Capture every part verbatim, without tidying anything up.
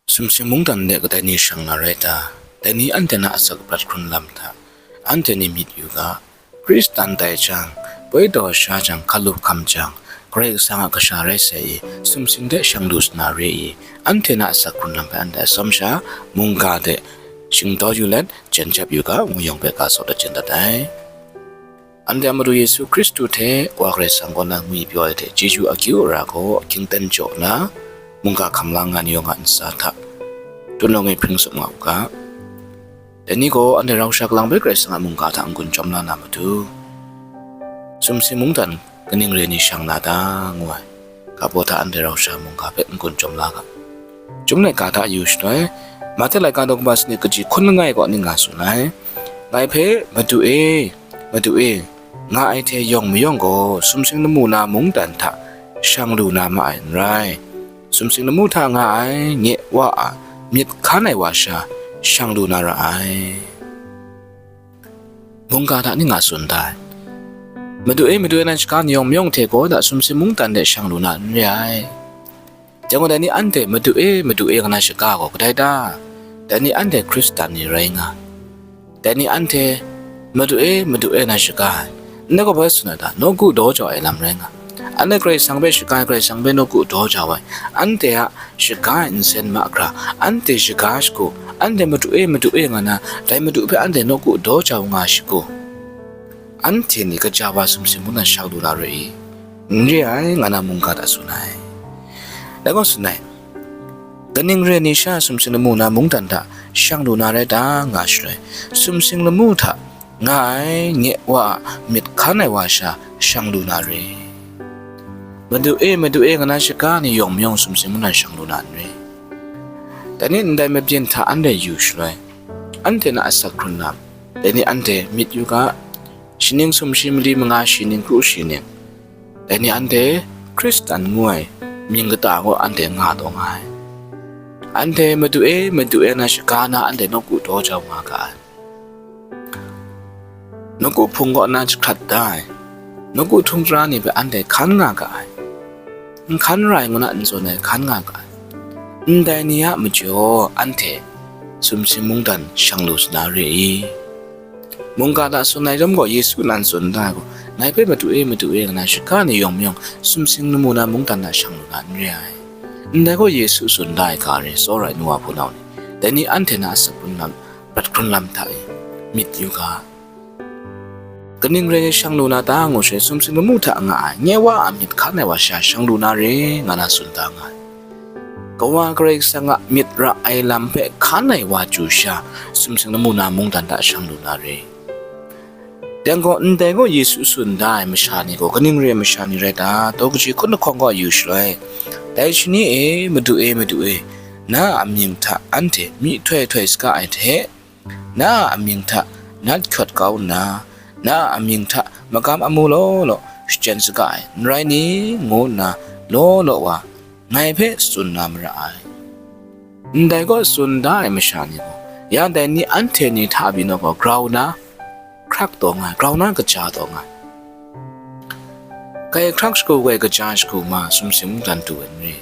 Sumsing mungdan de kadai ni shang na rai ta? Dai ni anhte na asak prat hkrun lam hta, anhte ni myit yu ga, Hkristan tai jang, poi taw sha jang, hkalup hkam jang, Karai Kasang a kasha rai sai i, sumsing de shang lu sa na re i, anhte na asak hkrun lam hpe anhte atsawm sha, mungga de shingtaw yu let, jen jap yu ga, ngu yawng hpe ga saw dat jen dat ai. Anhte a Madu Yesu Hkristu hte Wa Karai Kasang kaw na ngwi pyaw ai hte chyeju akyu ara gaw hkyingten jaw nna, mungga hkam la nga ni yawng a ntsa hta, tut nawng e hpring tsup nga u ga. Dai ni gaw anhte rau sha kalang hpe Karai Kasang a mungga hta n-gun chyawm la na matu, sumsing mungdan kaning re ni shang na ta, ngu ai. Ga baw hta anhte rau sha mungga hpe n-gun chyawm la ga. Chyum laika hta yu shaloi, Mahte laika daw kaba sanit kaji hkun langai gaw ning nga tsun ai. Ngai hpe, "Madu e, Madu e," nga ai hte yawng mayawng gaw, sumsing lamu na mungdan hta shang lu na ma ai n rai. Sumsing lamu hta nga ai nye Wa a myit hkan ai wa sha shang lu na ra ai. Mungga hta ning nga tsun da ai. "Madu e, Madu e," nang shaga ni yawng mayawng hte gaw da sumsing mungdan de shang lu na n re ai. Jan gaw, dai ni anhte "Madu e, Madu e," nga na shaga gaw kadai ta? Dai ni anhte Hkristan ni rai nga, dai ni anhte "Madu e, Madu e," nga na shaga ai. Ndai gaw bai tsun ai ta? Nawku daw jau ai lam rai nga. Anhte Karai Kasang hpe shaga ai, Karai Kasang hpe nawku daw jau ai, anhte a shaga ai nsen mahkra, anhte shaga shagu, anhte "Madu e, Madu e," nga na, dai Madu hpe anhte nawku daw jau nga shagu, anhte ni kaja wa sumsing mungdan shang lu na re i? N re ai, nga na mungga hta tsun ai. Dai gaw tsun ai, kaning re ni sha sumsing lamu na mungdan hta shang lu na rai ta, nga shaloi, sumsing lamu hta nga ai nye Wa a myit hkan ai wa sha shang lu na re. "Madu e, Madu e," nga na shaga ni yawng mayawng sumsing mungdan shang lu na n re. Dai ni ndai mabyin hta anhte yu shaloi, anhte na asak hkrun lam, dai ni anhte myit yu ga, shi ning sumshi mali manga shi ning kru shi ning, dai ni anhte Hkristan ngu ai mying kata gaw anhte nga taw nga ai. Anhte "Madu e, Madu e," nga na shaga na anhte nawku daw jau nga ga ai. Nawku hpung kaw na jahkrat da ai, nawku htung tara ni hpe anhte hkan nga ga ai. N hkan ra ai ngu na n tsun ai, hkan nga ga ai. Ndai ni a majaw anhte sumsing mungdan shang lu sa na re i? Mungga hta tsun ai chyawm gaw, Yesu nan tsun da ai gaw, "Ngai hpe 'Madu e, Madu e,' nga na shaga ni yawng mayawng, sumsing lamu na mungdan hta shang lu na n re ai." Ndai gaw Yesu tsun da ai ga re, tsawra ai nu wa hpunau ni, dai ni anhte na asak hkrun lam, prat hkrun lam hta e myit yu ga. Kaning rai shang lu na ta ngu shaloi, sumsing lamu hta nga ai, nye Wa a myit hkan ai wa sha shang lu na re, nga na tsun da nga ai. Kawa Karai Kasang a myit ra ai lam hpe hkan ai wa chyu sha, sumsing lamu na mungdan hta shang lu na re. Dai gaw, ndai gaw Yesu tsun da ai masha ni gaw kaning re ai masha ni rai ta? Daw kaji hkun lahkawng gaw yu shaloi, dai shani e, "Madu e, Madu e, na a mying hta anhte myihtoi htoi saga ai hte, na a mying hta nat kyawt kau nna, na a mying hta magam amu law law shachyen saga ai, n rai ni?" ngu nna law law wa ngai hpe tsun na mara ai. Ndai gaw tsun da ai masha ni gaw, ya dai ni anhte ni hta pyi naw gaw grau na hkrak taw nga ai, grau na kaja taw nga ai. Grai hkrak shagu, grai kaja shagu ma, sumsing mungdan du ai n re.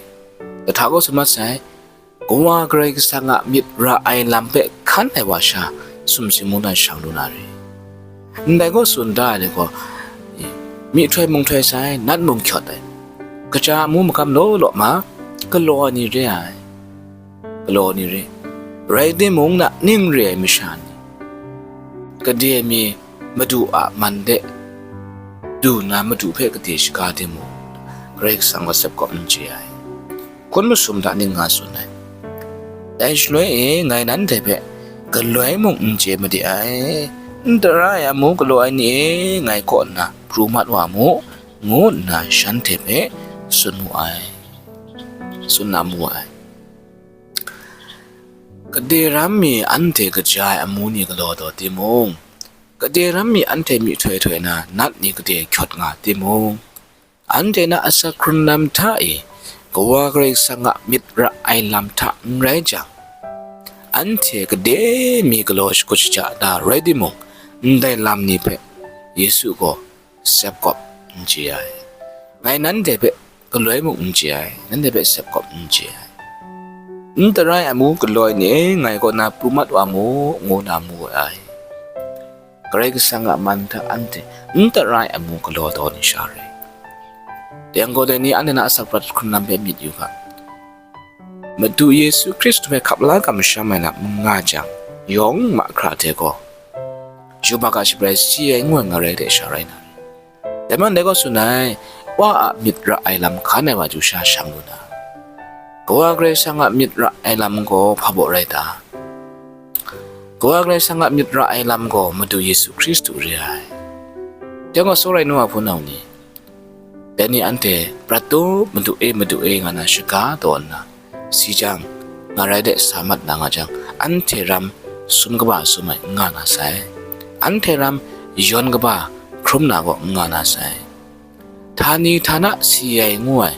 Lahta gaw sa mat sai, Kawa Karai Kasang a myit ra ai lam hpe hkan ai wa sha, sumsing mungdan shang lu na re. Ndai gaw tsun da ai ni gaw, myihtoi mung htoi sai, nat mung kyawt ai, kaja amu magam law law ma, galaw ai ni re ai, galaw ai ni re. Rai timung, na ning re ai masha ni, gade mi Madu a man de du nna, Madu hpe gade shaga timung, Karai Kasang gaw sep kawp n chye ai. Hkun masum hta ning nga tsun ai. Dai shaloi e, ngai nanhte hpe galoi mung n chye made ai, n tara ai amu galaw ai ni e, ngai kaw nna pru mat wa mu, ngu nna shanhte hpe tsun mu ai, tsun na mu ai. Gade ram mi anhte kaja ai amu ni galaw taw timung, gade ram mi anhte myihtoi htoi na nat ni gade kyawt nga timung, anhte na asak hkrun lam hta e Kawa Karai Kasang a myit ra ai lam hta n rai jang, anhte gade mi galaw shakut shaja da rai timung, ndai lam ni hpe Yesu gaw sep kawp n chye ai. Ngai nanhte hpe galoi mung n chye ai, nanhte hpe sep kawp n chye ai. N tarai amu galaw ai ni e, ngai kaw na pru mat wa mu, ngu na mu ai. Karai Kasang a man hta anhte n tarai amu galaw taw ni sha rai. Dai yang gaw, dai ni anhte na asak prat hkrun lam hpe myit yu ga. Madu Yesu Hkristu hpe hkap la kamsham ai lam n nga jang, yawng mahkra hte gaw, yubak a shabrai si ai ngu ai ngarai de sha rai na ri. Dai majaw dai gaw tsun ai, Wa a myit ra ai lam hkan ai wa chyu sha shang lu na, Kawa Karai Kasang a myit ra ai lam gaw hpa baw rai ta? Kawa Karai Kasang a myit ra ai lam gaw Madu Yesu Hkristu re ai. Dai gaw, tsawra ai nu wa hpunau ni, dai ni anhte prat taw, Madu e, Madu e, nga na shaga taw nna, si jang, ngarai de sa mat na nga jang, anhte ram sum kaba sum ai n nga na sai. Anhte ram yawn kaba hkrum na gaw n nga na sai. Htani htana si ai ngu ai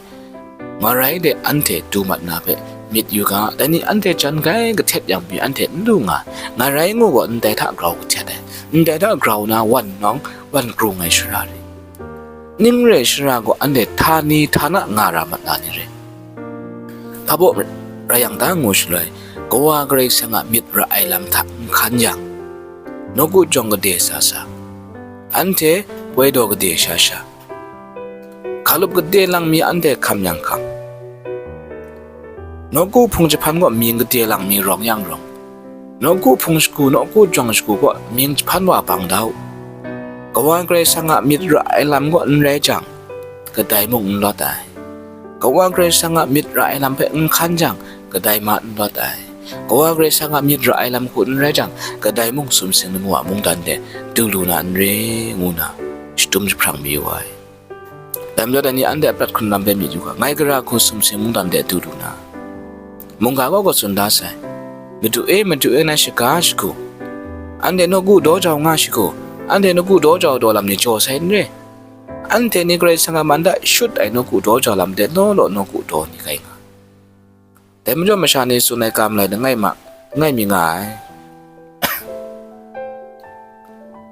ngarai de anhte du mat na hpe myit yu ga, dai ni anhte jan grai kahtet yang pyi anhte n lu nga, ngarai ngu gaw ndai hta grau kahtet ai, ndai hta grau na wan nawng, wan grung ai shara rai. Ning re ai shara gaw anhte htani htana nga ra mat na ni rai. Hpa baw rai yang ta ngu shaloi, Kawa Karai Kasang a myit ra ai lam hta n hkan yang, nawku jawng kade sa sa, anhte poi daw kade sha sha, hkalup kade lang mi anhte hkam yang hkam, nawku hpung jahpan gaw mying kade lang mi rawng yang rawng, nawku hpung shagu, nawku jawng shagu gaw mying jahpan wa bang da u. Kawa Karai Kasang a myit ra ai lam gaw n rai jang, kadai mung n lawt ai. Kawa Karai Kasang a myit ra ai lam hpe n hkan jang, kadai ma n lawt ai. Kawa Karai Kasang a myit ra ai lam hku n rai jang, kadai mung sumsing lamu a mungdan de du lu na n re, ngu na shadum jahprang mayu ai. Dai majaw dai ni anhte a prat hkrun lam hpe myit yu ga, ngai gara hku sumsing mungdan de du lu na, mungga gaw gaw tsun da sai, Madu e, Madu e, ngai shaga shagu, anhte nawku daw jau nga shagu, anhte nawku daw jau daw lam ni jaw sai n re. Anhte ni Karai Kasang a man hta shut ai nawku daw jau lam de law law nawku daw ni kai nga. Dai majaw masha ni tsun ai kam lai langai ma, langai mi nga ai.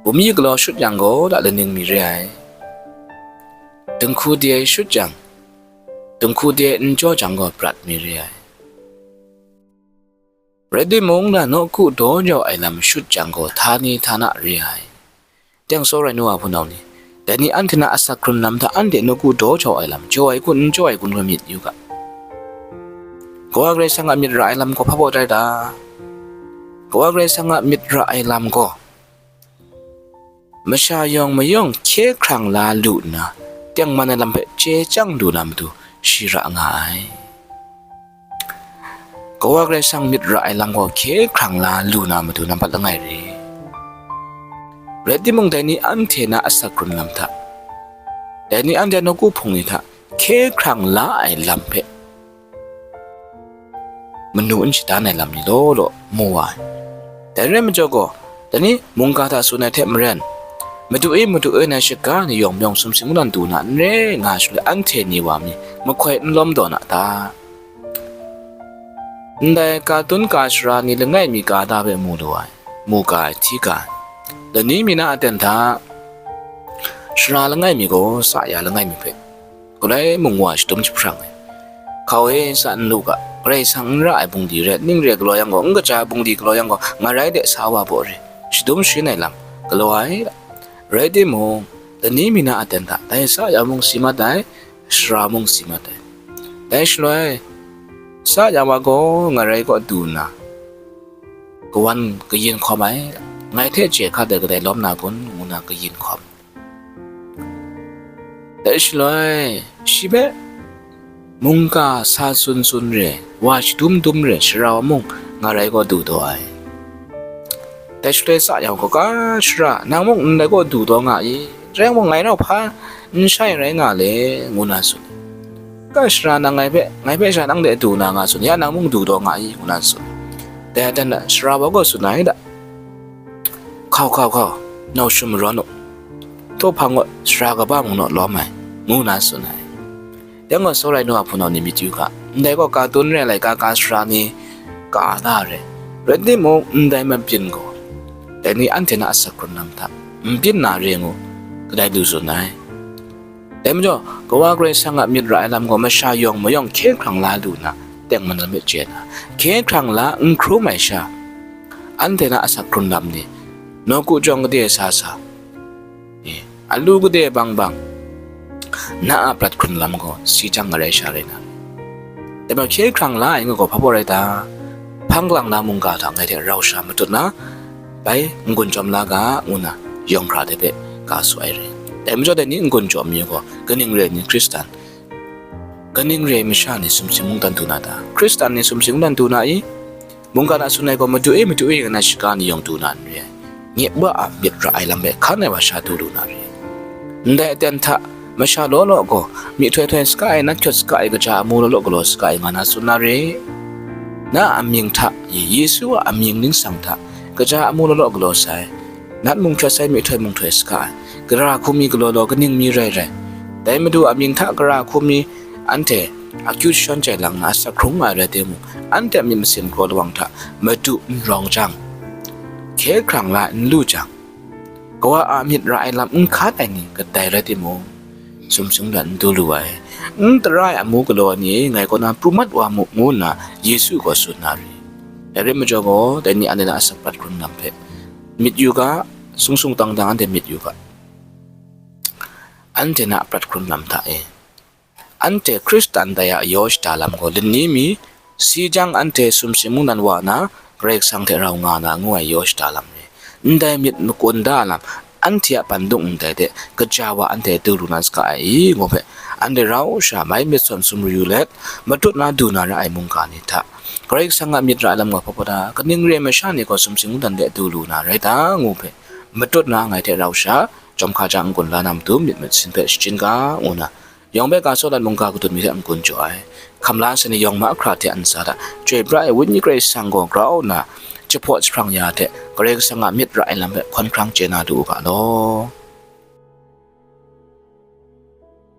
Bum yi galaw shut yang gaw, la laning mi re ai. Dinghku de shut jang, dinghku de n jaw jang gaw, prat mi re ai. Rai timung, na nawku daw jau ai lam shut jang gaw, htani htana re ai. Dai yang tsawra ai nu wa hpunau ni, dai ni anhte na asak hkrun lam hta anhte nawku daw jau ai lam, jaw ai kun, n jaw ai kun gaw myit yu ga. Kawa Karai Kasang a myit ra ai lam gaw hpa baw rai ta? Kawa Karai Kasang a myit ra ai lam gaw, masha yawng mayawng hkye hkrang la lu nna, tengman ai lam hpe chye chyang lu na matu, shi ra nga ai. Kawa Karai Kasang myit ra ai lam gaw hkye hkrang la lu na matu nampat langai re. Rai timung, dai ni anhte na asak hkrun lam hta, dai ni anhte nawku hpung ni hta hkye hkrang la ai lam hpe manu n shadan ai lam ni law law mu wa ai. Dai rai majaw gaw, dai ni mungga hta tsun ai hte maren, Madu e, Madu e, ngai shaga ni yawng mayawng sumsing mungdan du na n re, nga shaloi, anhte ni wa mi mahkoi n lawm daw na ta? Ndai katun ka sara ni langai mi ga da hpe mu lu ai, mu ga ai, hti ga ai. Lani mi na aten hta, sara langai mi gaw sa ya langai mi hpe, galai mung wa shadum jahprang ai. Hkau e, sa n lu ga, Karai Kasang n ra ai bungli rai, ning re galaw yang gaw, n kaja ai bungli galaw yang gaw, ngarai de sa wa baw re, shadum sharin ai lam galaw ai. Rai timung, lani mi na aten hta, dai sa ya mung si mat ai, sara mung si mat ai. Dai shaloi, sa ya wa gaw ngarai kaw du nna, kawan kayin hkawm ai, ngai hte chye hkat ai kadai lawm na kun, ngu na kayin hkawm. Dai shaloi, shi hpe mungga sa tsun tsun re, wa shadum dum re, sara wa mung ngarai kaw du taw ai. Dai shaloi sa yang gaw, "Ga sara, nang mung ndai kaw du taw nga i? Rai mung, ngai nau hpa n shai rai nga le," ngu na tsun. "Ga sara, nang ngai hpe, ngai hpe sha nang de du na nga tsun, ya nang mung du taw nga i?" ngu na tsun. Dai aten hta sara wa gaw tsun ai da, "Hkau, hkau, hkau, nau shum marawn u, htaw hpang gaw sara kaba mung naw lawm ai," ngu na tsun ai. Yang gaw, sawrai nu a hpunau ni myit yu ga, ndai gaw katun re ai laika ka sara ni ka da re, rai timung, ndai mabyin gaw, dai ni anhte na asak hkrun lam hta n byin na re ngu, kadai lu tsun ai. Dai majaw, Kawa Karai Kasang a myit ra ai lam gaw masha yawng mayawng hkye hkrang la lu na, teng manan myit chye na, hkye hkrang la n hkrum ai sha, anhte na asak hkrun lam ni, nawku jawng gade sa sa, e, alu gade bang bang, na a prat hkrun lam gaw si jang garai sha rai na. Dai majaw hkye hkrang la ai nga gaw hpa baw rai ta? Hpang galang na mungga hta ngai hte rau sha matut na, bai n-gun chyawm la ga, ngu na yawng hkra hte hpe ga su ai rai. Dai majaw dai ni n-gun chyawm mi gaw, kaning re ai ni Hkristan, kaning re ai masha ni sumsing mungdan du na ta? Hkristan ni sumsing mungdan du na i? Mungkan a tsun ai gaw, madu e, madu e, ngai na shaga ni yawng du na n re ai. Nye Wa a myit ra ai lam hpe hkan ai wa sha du lu na re. Ndai aten hta, masha law law gaw, myihtoi htoi saga ai, nat hkyawt saga ai, kaja amu law law galaw saga ai, nga na tsun na re. Na a amying hta, Yesu a amying ningsang hta, kaja amu law law galaw sai, nat mung hkyawt sai, myihtoi mung htoi saga ai, gara hku mi galaw law, kaning mi rai rai, dai Madu a mying hta gara hku mi anhte akyu jashawn jai lang na asak hkrung nga ai rai timung, anhte a myit masin kraw lawang hta Madu n rawng jang, hkye hkrang la n lu jang, Kawa a myit ra ai lam n hkan ai ni kadai rai timung, sumsing mungdan n du lu ai, n tara ai amu galaw ai ni e, ngai kaw na pru mat wa mu, ngu nna Yesu gaw tsun na re. Dai rai majaw gaw, dai ni anhte na asak prat hkrun lam hpe myit yu ga, sung sung tang tang anhte myit yu ga. Anhte na prat hkrun lam hta e, anhte Hkristan dai a yaw shada lam gaw lani mi, si jang anhte sumsing mungdan wa na, Karai Kasang hte rau nga na ngu ai yaw shada lam re. Ndai myit makun da lam, anhte a pandung ndai de, kaja wa anhte du lu na saga ai i, ngu hpe, anhte rau sha mai myit sawn sumru yu let, matut na du na ra ai mungga ni hta, Karai Kasang a myit ra ai lam gaw hpa baw ta? Kaning re ai masha ni gaw sumsing mungdan de du lu na rai ta? Ngu hpe, matut na ngai hte rau sha, chyawm hka jang n-gun la na matu myit masin hpe shachyen ga, ngu na, yawng hpe ga saw dat mungga kadun mi hte n-gun jaw ai. Hkam la ai ni yawng mahkra hte a ntsa hta, Chyoi pra ai Wenyi Karai Kasang gaw grau nna, jahpaw jahprang ya hte, Karai Kasang a myit ra ai lam hpe hkawn hkrang chye na du u ga law.